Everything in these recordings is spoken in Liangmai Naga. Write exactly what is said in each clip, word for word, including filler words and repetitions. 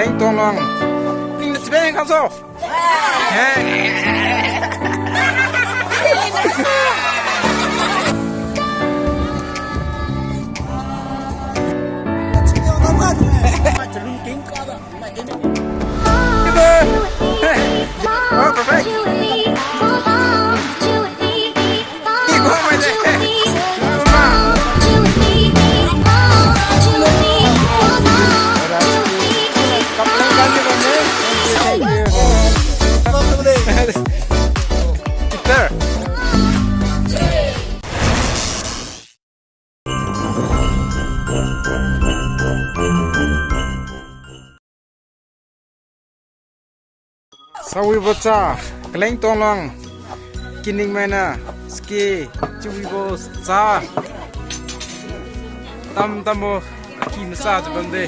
Eng tong lang. Ning na chibe khang so. Hey. Oh, perfect. Peter. Sawibo cha, kaleng tonglang, kining maina, ski, chiwibo cha. Tam tambo, aki masa cha bamde.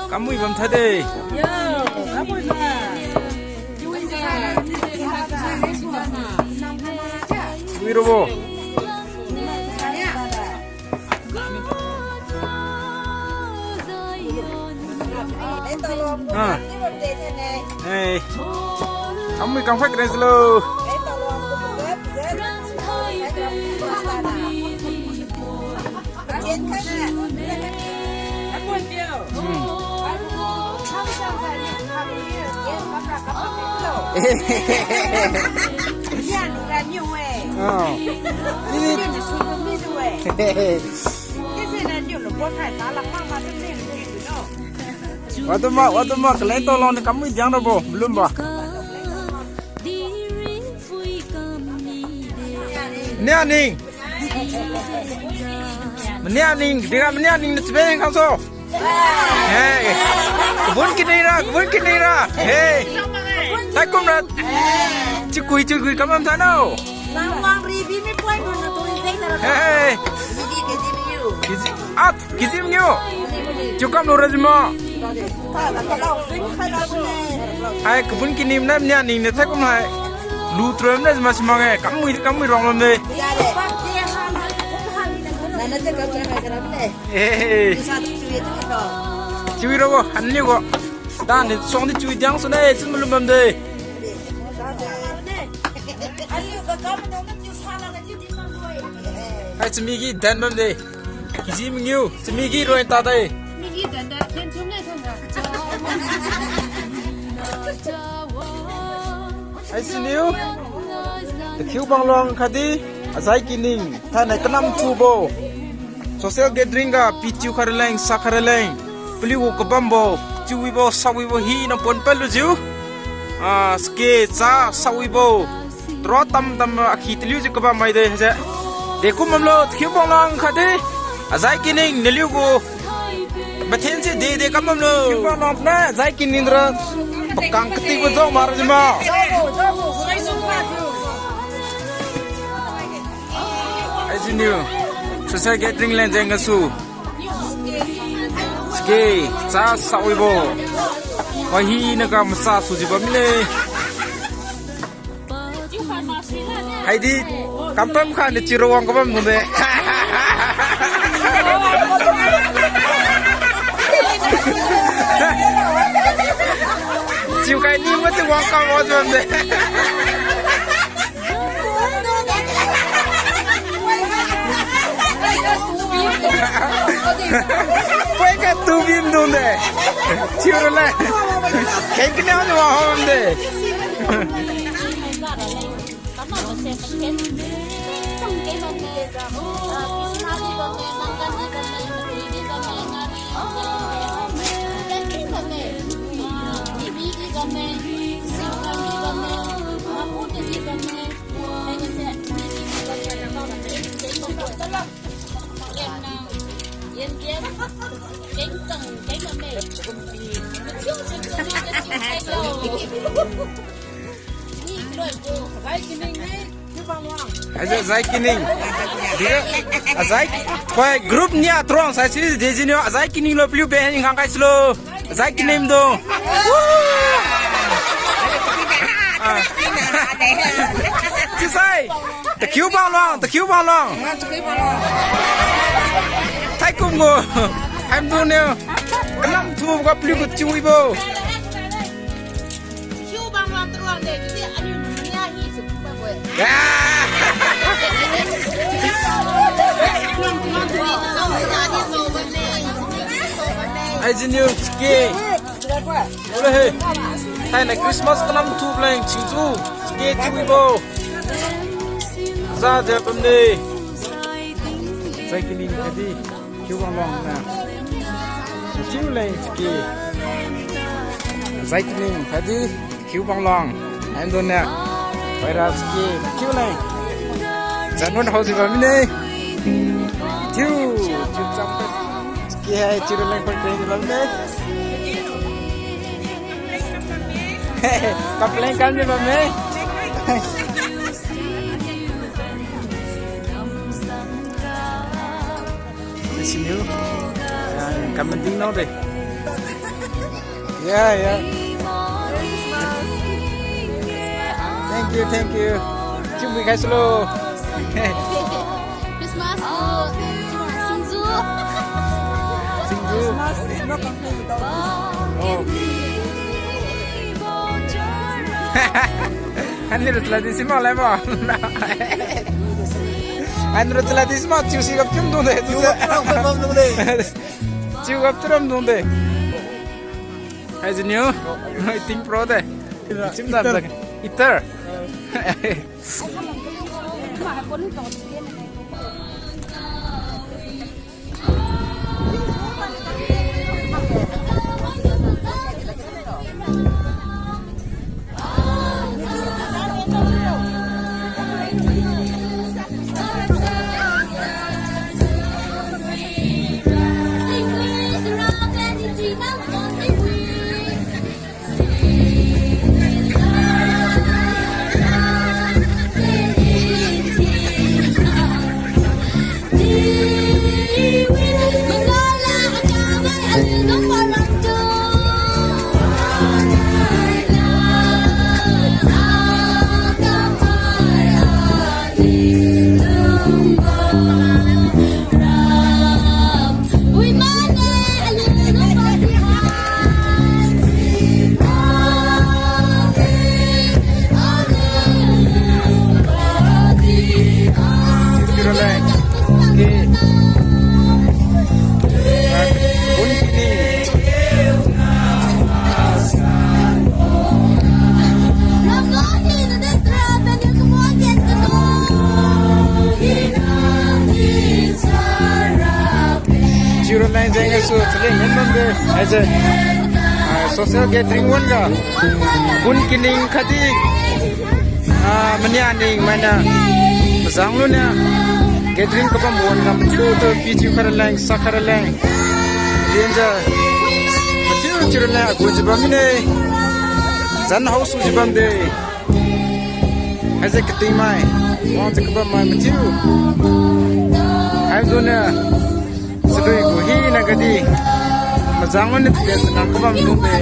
Kamui bam thade. Chiwi robo. Ah. Hey. Kamui kam phak kren silo. Hmm. Ah. Waduma, waduma, kaleng tonglang ni kamui diang rabo, malumbo. Nia ning. Mania ning, diga mania ning na chibe khang so. Hey. Kabun kini ra, kabun kini ra. Hey. Thaikum ra. Chikui, chikui, kamam thaino. Hey. Kizi, at, kizi mngiu. Chiu kam lu ra jima. Hai, kabun kini mna mania ning ne thaikum hai. Lu trem na jima simang e, kamui, kamui rong lam de. Eh. Chiwi robo, aniu go. Dan ni song di chiwi diang sune, chun malum bam de. Hai, chimi gi dan bam de. Kizi mngiu, chimi gi roi ta de. Hai siniu, takhiu bangluang khatdi, azai kining, thainai kanam thubo. Social gathering ga pichiu kharaleng, sa kharaleng, paliu gu kabambo, chiuwibo, sawibo hina pon palujiu. Ah, ski cha sawibo. Tro tam tam akhi taliu ji kabam mai de je. Dekum bamlo, takhiu bangluang khatdi. Azai kining naliu gu. Mathen se de de kam bamlo. Takhiu bangluang na, azai kining ra. Pakang kati gu jong mar jima. Hai siniu. Social gathering leng jeng gasu. Ski, cha sawibo. Wahina ga masa sujiu bam mine. Haidi, kampam kha ni chiu rawang kabam nung de. Chiu kai ni ma chiu wang kam wa chiu bam de. Poi ka tu bim dung de. Chiu ro le. Kheng kena ni wa hom de. Azai, azai kining. Azai, koi group nia trong sai si de jiniu, azai kining lo paliu be hen khang kai silo. Azai kining dung. Ah. Chisai. Takhiu bang long, takhiu bang long. Thaikum gu. Haimdu niu. Kanam thuga paliu gu chiubo. Haijiniu sike. Ole he. Thainai Christmas kanam thu leng singju sike chiubo. Jaja bamde. Zai kining khatdi. Kiu bang long na. Kiu leng ki. Zai kining khatdi kiu bang long. Haimdu niu. Virus ki kiu leng. Janwan hao si bamne. Kiu, kiu cham ki hai chiu leng pang keng bamne. Complain kam ni bamne. Siniu. Ah, kamanding nao de. Yeah, yeah. Thank you, thank you. Chiu bui khai silo. Christmas, uh, singju. Singju. Oh. Ani ru chaladi sima laibo. Ani ru chaladi sima chiu si gap chiu dung de. Chiu gap chiu dung de. Chiu gap chiu dung de. Haijiniu. Ting pro de. Chim dam da. Itar. Chiura leng jeng gasu chale ngen bamde, haise, ah, social gathering wan ga, pun kining khatdi, ah, mania ning maina, mazang luniu, gathering kabam wan ga, mathiu tu pi chiu khara leng, sa khara leng, lienjiu, mathiu chiura leng agu jiu bam mine, zan hao su jiu bamde. Haise kating mai, wang jiu kabam mai mathiu. Haiduniu, chalui gu hina gadi, mazang luniu tide chakang kabam dungde.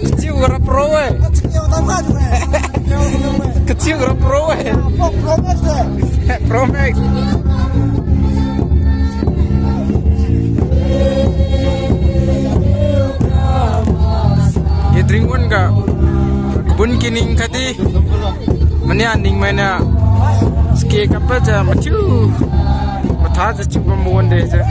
Kachiu ga ra pro e. Kachiu ga ra pro e. Pro Max de. Pro Max. Gathering wan ga pun kining khatdi mania ning maina ske kapa ja mathiu matha ja chiu bam wan de ja.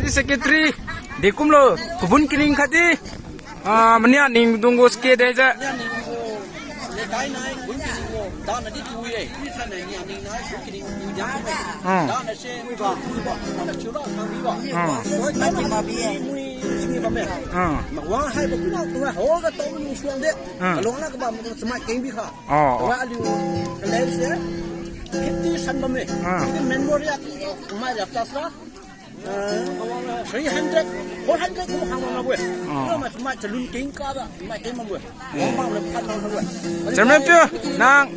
Secretary, dekumlo, kabun kining khatdi, ah, mania ningdung gu sike dejiu. Hmm. Hmm. Hmm. Hmm. Oh, oh. Ah. Three hundred, four hundred kum khang bambo-e. Ah. Ilo mai, mai chalun keng kada, mai keng bambo-e. Hmm. Chairman piu, nang,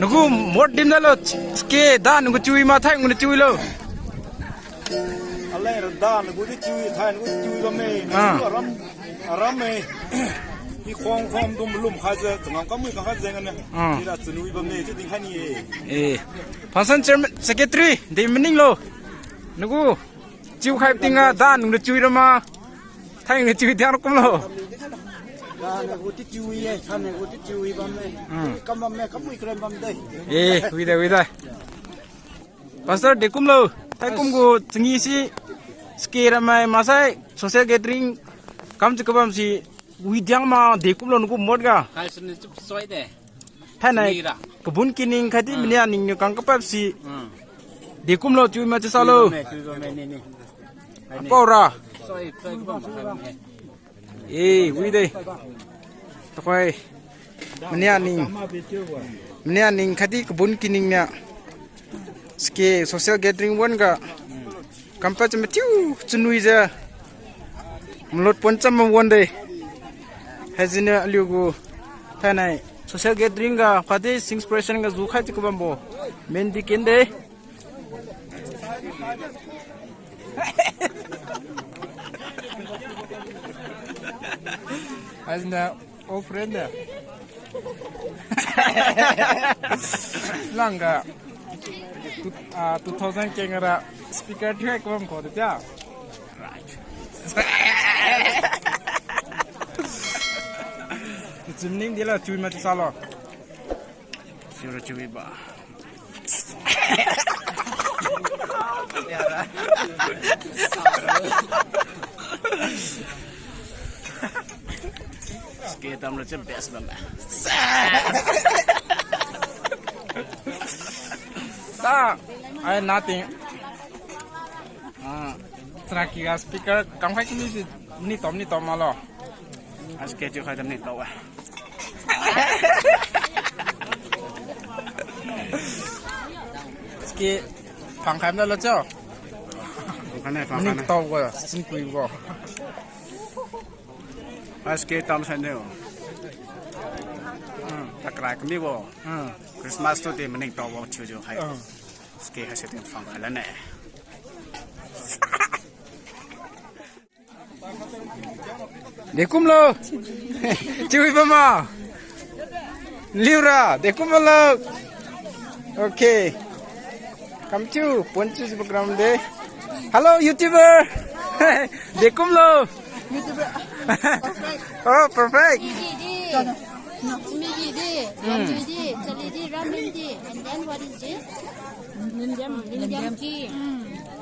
nagu mot dimdalo, sike da nagu chiu-i ma, thai nagu chiu-i lo. Aleng ra da nagu di chiu-i, thai nagu di chiu-i bamme. Ah. Aram, aram-e. I khong khong dum lum khai jiu, changam kam mui kam khai jiu ngane. Ah. Ira chunwi bamme, chiu dinkhai ni-e. Eh. Function chairman, secretary, di maning lo. Nagu chiu khai tingga, da nung chiu-i rama. Thai nung chiu-i tiang kumlo. Da nagu di chiu-i-e, thai nagu di chiu-i bamme. Hmm. Kam bamme, kam mui kren bamde. Eh, wide, wide. Pastor, dekumlo. Thaikum gu changi si sike ramai maksai social gathering kam chiu kabam si widiang ma dekumlo nagu mot ga. Hai sini chup soi de. Thainai. Sini ra. Kabun kining khatdi mania ningniu kang kapap si. Hmm. Dekumlo chiu-i ma chiusalo. Chiu-i bamme, chiu-i bamme, ni, ni. Apao ra. Soi, soi, bam, bam, bam. Eh, wide. Tuhoi. Mania ning. Mania ning khatdi kabun kining nia. Sike social gathering wan ga. Kampa cha mathiu chunwi jiu. Malot pon cham ma wan de. Haijiniu aliu gu. Thainai. Social gathering ga khatdi sing expression ga jukhai chiu kabambo. Main deacon de. Haijiniu old friend de. Langga, two, ah, two thousand keng ra speaker thiu hai kabam kho de tia. Right. Chimning dilo, chiu-i ma chiusalo. Chiura chiu-i ba. Sike tamlo chiu best bamme. Ta, ai nothing. Ah, trakiga speaker kamkhai kami si ni tom ni tom malo. Aske chiu khai dam ni tao-e. Sike phang khai mdalo chiu. Phang khai ne, phang khai ne. Maning tao ga, singkui ga. Sike tam sai ne-o. Hmm, takrai kami bo. Hmm. Christmas tu di maning tao bo chiu jiu hai. Hmm. Sike hai se di phang khai lane. Dekumlo. Chiu-i bamma. Liura, dekumlo. Okay. Come to, pon chiu program de. Hello, YouTuber. Dekumlo. Oh, perfect. Migi di. Migi di. Hmm. Ramdui di. Chali di. Ramen di. And then what is this?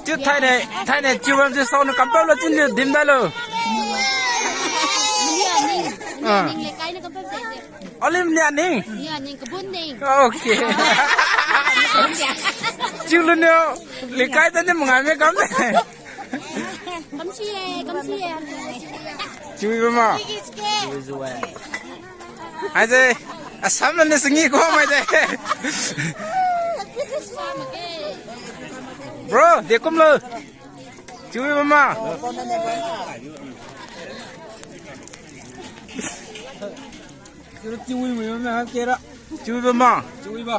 Chiu thainai, thainai chiu bam chiu saoniu kampao lo chiu niu dim dalo. Mania ning. Ah. Mania ning lekai niu kampao de. Only mania ning? Mania ning kabun ning. Okay. Chiu luniu lekai tani mangai me kam de. Kamsi ye, kamsi ye. Chiu-i bamma. Chiu-i bamma. Haise, Assam lani singi ko mai de. Bro, dekumlo. Chiu-i bamma. Chiu-i bamma. Chiu-i bamma. Chiu-i ba.